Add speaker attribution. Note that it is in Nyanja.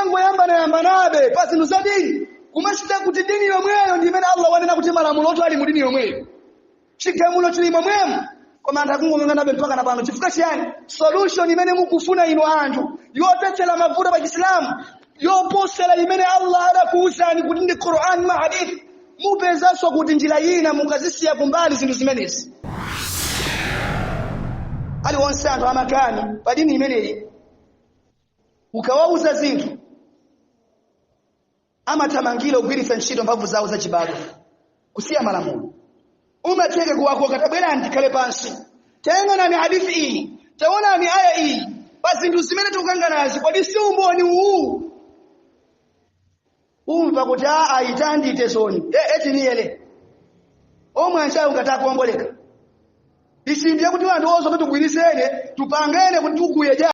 Speaker 1: Akumangoyambanayambanabe pa zinthu za dini, kumachita kuti dini yomweyo ndi imene Allah wanena kuti malamulo oto ali mu dini yomweyo, chigamulo chili momwemo, koma anthu akungong'ang'anabe mpaka na pano. Chifukwa chiyani? Solution imene mukufuna inu anthu yotetsera mavuto pa Chisilamu yoposera imene Allah adakuwuzani kuti ndi Qur'an ma hadith, mupezanso kuti njira ina mukazisiya kumbali zinthu zimenezi. Aliwonse anthu amakani pa dini imeneyi, ukawauza zinthu amathamangira kugwiritsa ntchito mphamvu zawo zachibadwa kusiya malamulo. Umatheka kuwakoka, "Tabwerani tikhale pansi, tayang'anani hadithi iyi, taonani aya iyi, pa zinthu zimene tikukanganazi, kodi si umboni uwu?" Umva kuti, "A, ayitandite zoni etiniyele omwe anchayo ngatakuomboleka." Ichi ndiye kuti anthu onse kuti tugwirizene, tupangene kuti tuguye ja.